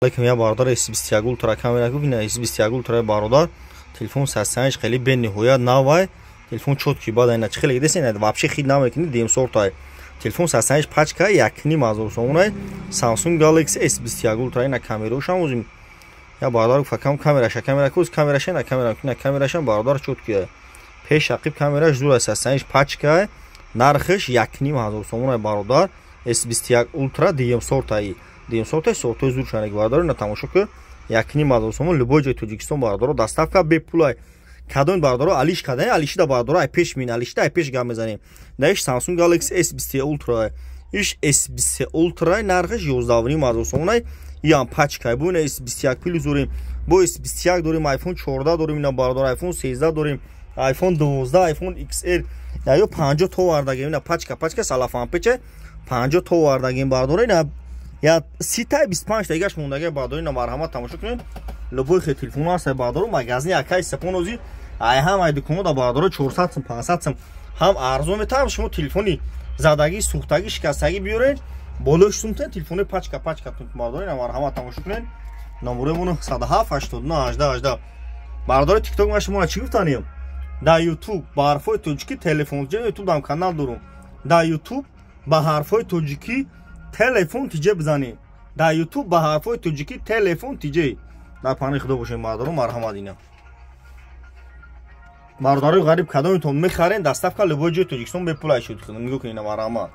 Алейкум, я бародар, S21 Ultra камера гуфт, ина S21 Ultra, бародар, телефон 105 хеле бениҳоят навай, телефон чёткий. Баъд ина чӣ хеле десен, вообще хит намекунӣ, дем сортай. Телефон 105 пачка 1,5 ҳазор сомонай. Samsung Galaxy S21 Ultra, ина камераошам озим. Я бародар гуфт, кам камераша, камера куз, камераша, ина камера, ина камерашам, бародар, чёткий, пеш ақиб камераш зур аст. 105 пачка, нархиш 1,5 ҳазор сомонай, бародар. S21 Ultra дуюм сортаи, дуюм сортай, сортои зур шанек, бародар, ина тамошо ки, 1,5 ҳазор сомон, любой ҷои Тоҷикистон, бародаро, доставка бепулай. Кадом, бародаро, алиш кадан, алишида, бародаро, ай пеш мин, алишида ай пеш гап мезанем. Даиш Samsung Galaxy S23 Ultra, иш S23 Ultra, нархиш 11,5 ҳазор сомонай, иам пачкай. Бо ина S21 Plus дорем, бо S21 дорем, iPhone 14 дорем, ина, бародар, iPhone 13 дорем, iPhone 12, iPhone XR ё 50 то овардагем, ина пачка, пачка салафан печа 50 то овардагем, бародаро, ина я 30-та, 25 тагаш мондаги, бародаро, ина марҳамат, тамошо кунед, любой хе телефон ҳаст, бародаро, магазини акай Сепон ози ай ҳам ай дуконо да, бародаро, 400 сум, 500 сум ҳам арзон метавам. Шумо телефони задагӣ, сӯхтагӣ, шикастагӣ биёред, болои сумтен телефони пачка, пачка, бародаро, ина марҳамат, тамошо кунед. Номерои мо 907 89 18 18. Бародари Тикток, ман шуморо чӣ гуфтанем? Дар Ютуб ба ҳарфҳои тоҷикӣ «Телефон», Ютуб дам канал дорум, дар Ютуб ба ҳарфҳои тоҷикӣ «Телефон тиҷе» бизанед, дар Ютуб ба ҳарфҳои тоҷикӣ «Телефон тиҷе». Дар панои Худо бошед, бародаро, марҳамат. Ина, бародарои ғариб, кадомитон мехарен, доставка любой ҷои Тоҷикистон бепулай шуд. Нигоҳ кунед, ина, марҳамат.